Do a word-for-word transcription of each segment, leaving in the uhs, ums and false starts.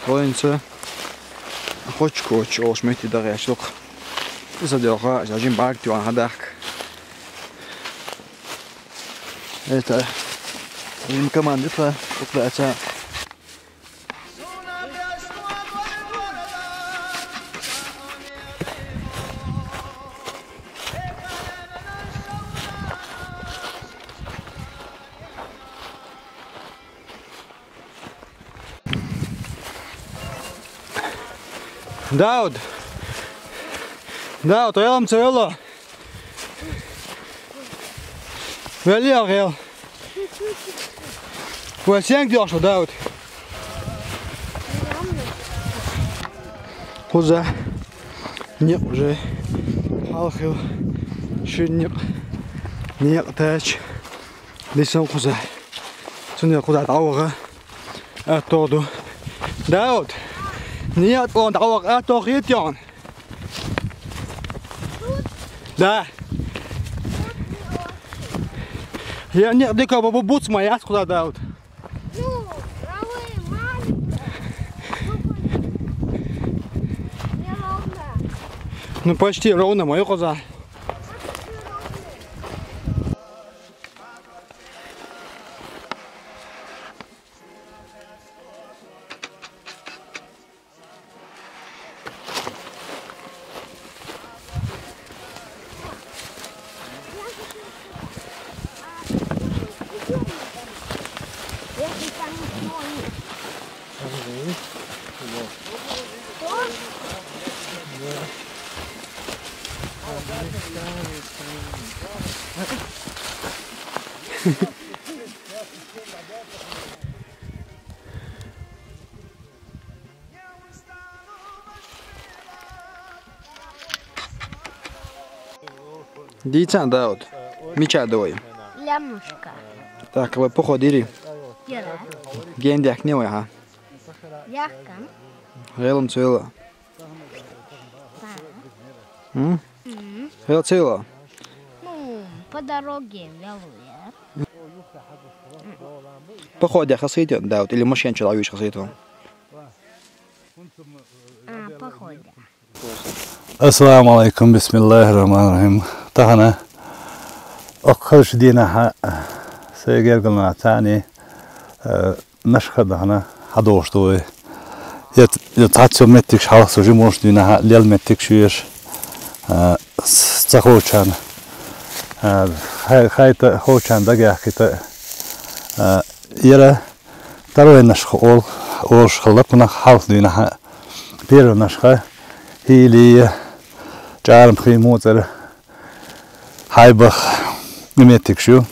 Хойнца Хочкоч олуш метте дагӀеш ду-кх. Иза делха, жажин барт йоан хьадахка. Это, им команда-то, вот это. Дауд! Дауд, гӀелам ца йолу? Вели а гӀел. Вай сенга доьхуш ву, Дауд? Кхуза некъ уже хьалхила, шина некъ, некъ тача. Дисам кхуза. Цундела кхуза дӀаваха аттогӀа ду. Дауд, некъ тӀе дӀаваха аттогӀа хетий хьуна? Да. Я некъ дика бу-, бу-, буц ма яц кхуза, Дауд. Ну, ровный маленький. Ну, почти ровно моё кхуза. Дийцан, Дауд. Мича ду вай? Лямушка. Так, вай похо дири. Яра. Ген дехне вай, ха? Яхкан. ГӀелам ца йолу. М? М. ГӀел ца йолу? Ну, по дороге вялуя. Походе хасхитон, Дауд, или машен чуьра вуьйш хасхитон? А, походе. Ассаламу алейкум, бисмиллахир рахманир рахим. Тахана окхарчу дийнахьа сайн гергана царний, э, Нашха дахана хьадогӀуш ду вай. Я, я цхьацца меттигаш хьалха со жимош дуьйна хьа, лел меттигаш веш, а, с-, ца ховчарна, а, хай-, хайта ховчарна дагаяхкита, а, яра второй Нашха ол, олуш хилла кхунах хьалха дуьйна хьа. Первый Нашха, хӀийли, чӀарам хи муцӀара, хьайбах меттигаш ю.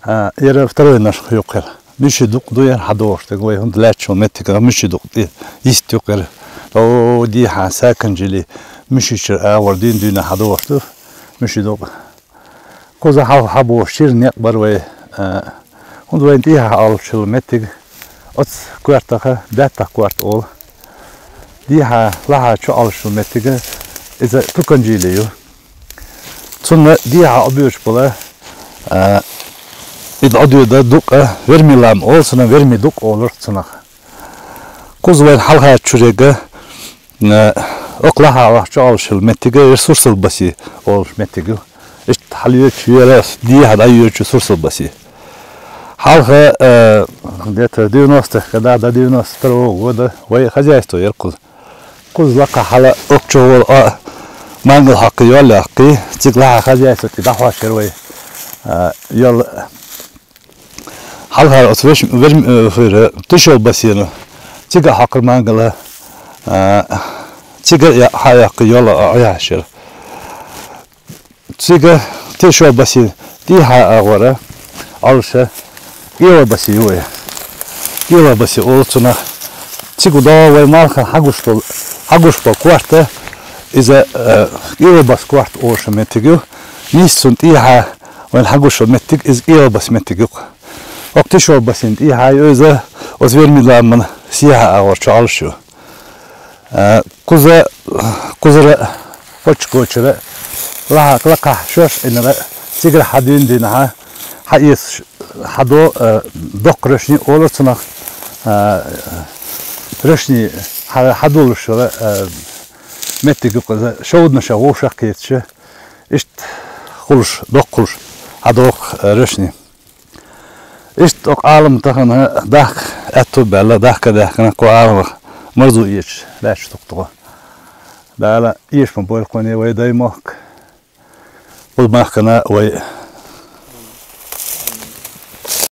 А, яра второй Нашха юккъера. Муьши дукъ ду яра хьадогӀуш дерг вай, хӀунда лаьтташ йолу меттигах муьши дукъ ди-, йист юккъера. О, дехьа саканжилий муьши чуьра агӀор дуьйна-дуьйна хьадогӀуш ду, муьши дукъ. Кхуза хьалха хьабогӀуш чира некъ бара вай, а, хӀунда вайн тӀехьа олуш йолу меттиг оцу коьртаха Баьттах корта олу. Дехьа лахьа чу олуш йолу меттига иза туканжилий ю. Цунна дехьа Ӏобоьдуш бала, а, и дӀадоьда дукъа, верми лам олу цунах, верми дукъ олура цунах. Кхуза вайн хьалха чуьрега, а, окху лахьа чу олуш йолу меттига, ресурсал баси олуш меттиг ю. Иштта хьалйоьчу яра дехьа дӀайоьчу сурсал баси. Хьалха, а, где-то девяностых годах, до девяносто второго года вай хозяйство яра кхуза. Кхуза лакха хьала окху чу волу а мангал хьаккхий, йол яккхий, цига лахьа хозяйство тӀе дӀахьош яра вай. А, йол хьалхара оцу веш-, вер-, э, фуьра, тишол басийна, цига а хьокхура мангала, а, цига а я-, хьа яккхий, йол а Ӏаяхьаш яра. Цига тешо баси, дийхьа агӀора, Ӏалша, кӀела баси ю вай. КӀела баси олу цунах. Цига догӀу вай марха хьагуш болу, хьагуш болу корта, иза, э, кӀела бас корта олуш меттиг ю. Нийса цунна тӀехьа вайн хьагуш болу меттиг, иза кӀела бас меттиг ю-кх. Окху тешо басина тӀехьа ю иза, оцу вермиламан сехьа агӀор чу Ӏалш ю. А, кхуза, кхузара, почкочара, лахьа-, лакхахь шош Ӏинара, цигара хьадуьйна динахьа, хьаэцаш, хьадо, а, доккхарашни олура цунах, А, рашни хьа-, хьадолаш йола, а, меттиг юкъаза шовданаш вовшах кхеташ, иштта хулаш, доккхулаш, хьадоккху, а, рашни. Иштта окъ Ӏалам тахан дахка аьтту баьлла, дахка даьхкина кху Ӏаламах марзо эцаш лаьтташ тухтугӀа. Дала эшма бойла кхуьне вай даймохк. Кху махкана вай